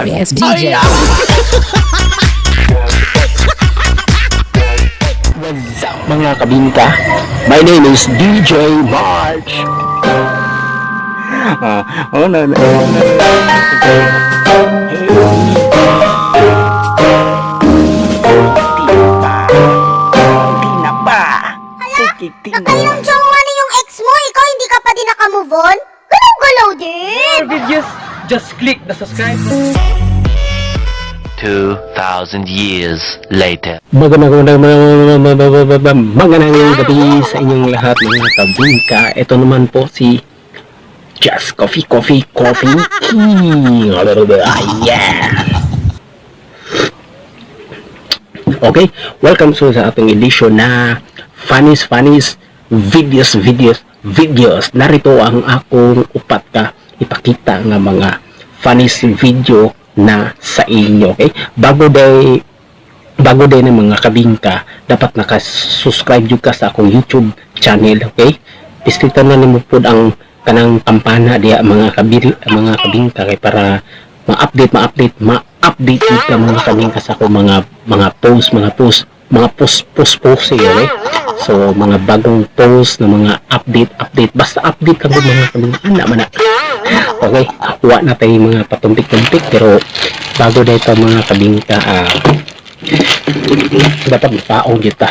Sorry ass DJ. What's up, mga kabinta? My name is DJ March. Ah, oh, no, no, no. Hey. Di pa. Di na ba? Sige, di na. Nakailang jowa na yung ex mo, ikaw hindi ka pa din nakamove on? Galaw-galaw din! More videos, just click the subscribe button. 2,000 years later. Magandang magandang magandang gabi sa inyong lahat, mga kabingka. Ito naman po si Just Coffee Coffee Coffee King. Yeah! Okay, welcome so sa ating edition na funnies funnies videos videos videos. Narito ang akong upat ka ipakita nga mga funnies video na sa inyo. Okay? Bago din ng mga kabingka, dapat naka-subscribe jud ka sa akong YouTube channel, okay? Pislitan na nimo pud ang kanang kampana diya, mga kabingka, kay para ma-update ma-update ma-update jud ka, mga kabingka, sa akong mga post, mga post, mga post post post eh, okay? So mga bagong post na mga update update, basta update ka gud, mga kabingka, ana man na. Okay, wa na tayo mga patumpik-tumpik, pero bago dito, mga kabingka, dapat mapaong kita.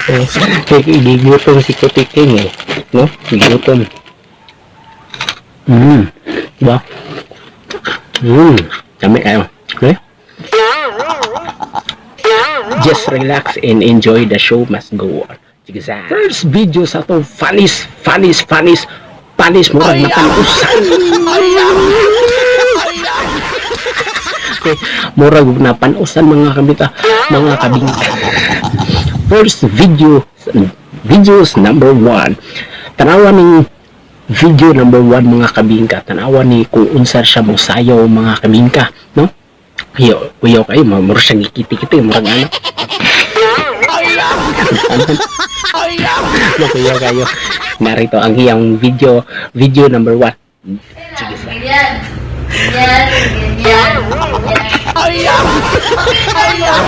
Oh, kay gigutom si Kuti King eh. No? Gigutom. Diba? Dami kayo. Okay? Just relax and enjoy, the show must go on. Sige sa. First video sa atong funnies, funnies, funnies, funnies, murag na panusan. Okay, murag na panusan, mga kabita, mga kabingka. First video, videos number one. Tanawa ning video number one, mga kabingka. Tanawa ni kung unsa siya mosayaw, mga kabingka, no? Iyo, kuyaw kayo, murag siya gikiti-kiti, murag ano. Ano, kuyaw kayo. Narito ang iyang video, video number one. Sige sa. Ganyan. Ganyan. Ganyan. Ganyan.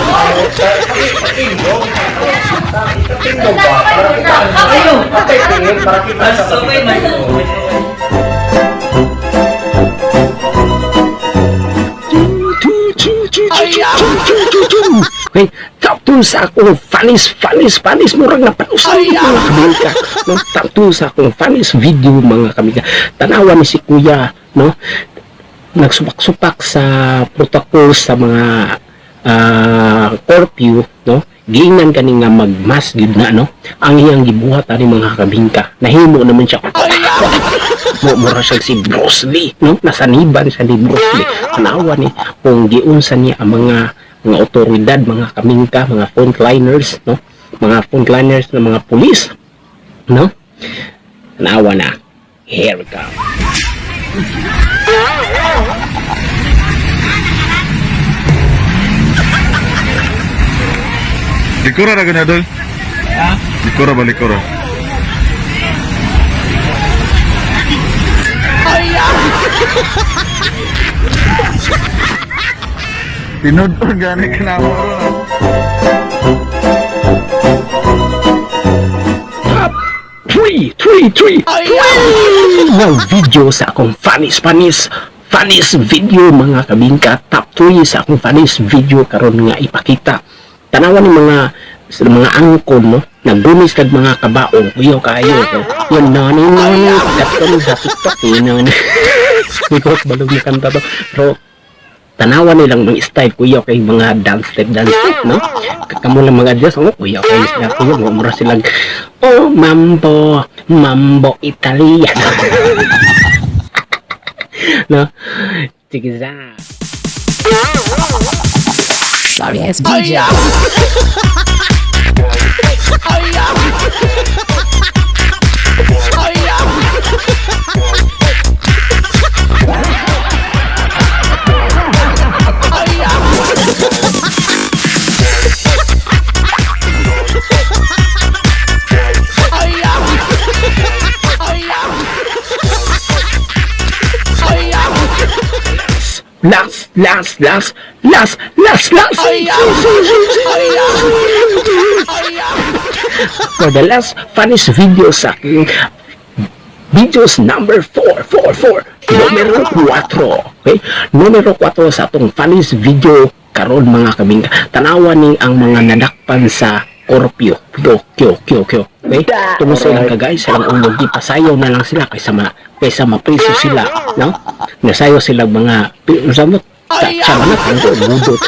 Two, two, two, two, two, two, two, two. Okay, top 2 sa akong funnies, funnies, funnies, murag na panusan mga kabingka. No, top 2 sa akong funnies video, mga kabingka. Tanawa ni si Kuya, no? Nagsupak-supak sa protocol sa mga curfew, no? Giingnan kani nga mag-mask gid na, no? Ang iyang gibuhat ani, mga kabingka. Nahimo naman siya. Mo mura siya si Bruce Lee, no? Nasaniban siya ni Bruce Lee. Tanawa ni kung giunsa niya ang mga otoridad, mga kamingka, mga frontliners, no? Mga frontliners na mga pulis, no? Tanawa na. Here we go. Likura ra gani, dol. Ha? Likura ba, likura? Tinud-on gani ka na ako ron. Top 3, 3, 3, 3 ng video sa akong funnies, funnies, funnies video, mga kabingka. Top 3 sa akong funnies video karon nga ipakita. Tanawan ni mga sa mga angkon, no? Nagdumis kag mga kabaong. Uyaw kayo. No? Yun, no, no, no, no. Katong sa TikTok, yun, no, no. Hindi ko balog na kanta to. Pero, tanawa nilang mga style, kuya, kay mga dance step, no? Kamo lang mga adjust, oh, kuya, kay sila, kuya, mura silang oh, mambo mambo italiano, no? Sige sa. Sorry ass DJ. Last, last, last, last, last, last. For the last funniest video sa aking videos number 4, 4, 4, numero 4. Okay? Numero 4 sa atong funniest video karon, mga kabingka. Tanawa ni ang mga nadakpan sa curfew. Kyo, kyo, kyo, kyo. Okay? Tungod sa ilang kagay, sa ilang ulog, ipasayaw na lang sila kaysa mapriso sila, no? Nasayaw sila mga, sa mo, sa mga kanggo, budot.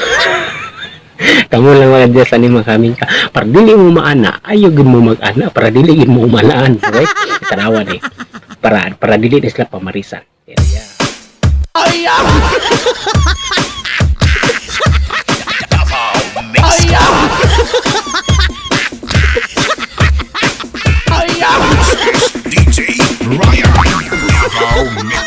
Kamo lang mga Diyos ani mga kaming ka. Para dili mo maana, ayaw gid mo mag-ana para dili gid mo umanaan. Okay? Tanawa ni. Para dili na sila pamarisan. Yeah. DJ Ryan. Davao Mix.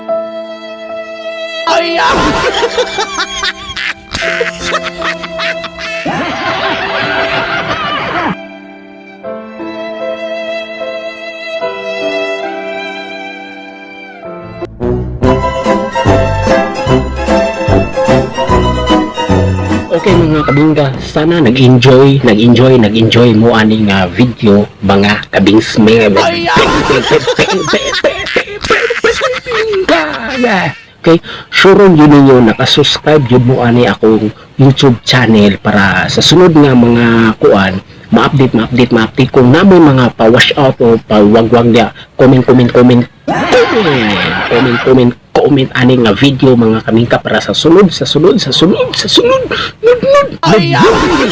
Okay, mga kabingga, sana nag-enjoy, nag-enjoy, nag-enjoy mo ani nga video, mga kabings, mga. Okay, sure yun ninyo nakasubscribe yun mo ani akong YouTube channel para sa sunod nga mga kuan, ma-update, ma-update, ma-update kung namoy mga pa-wash out o pa-wagwag dia, comment, comment, comment, comment, comment, comment, comment ani nga video, mga kamingka, para sa sunod, sa sunod, sa sunod, sa sunod, nud, nud, nud,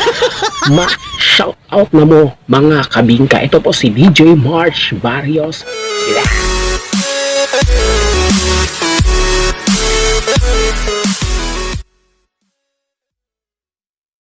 ma-shout out na mo, mga kabingka. Ito po si DJ March Barrios. Yeah.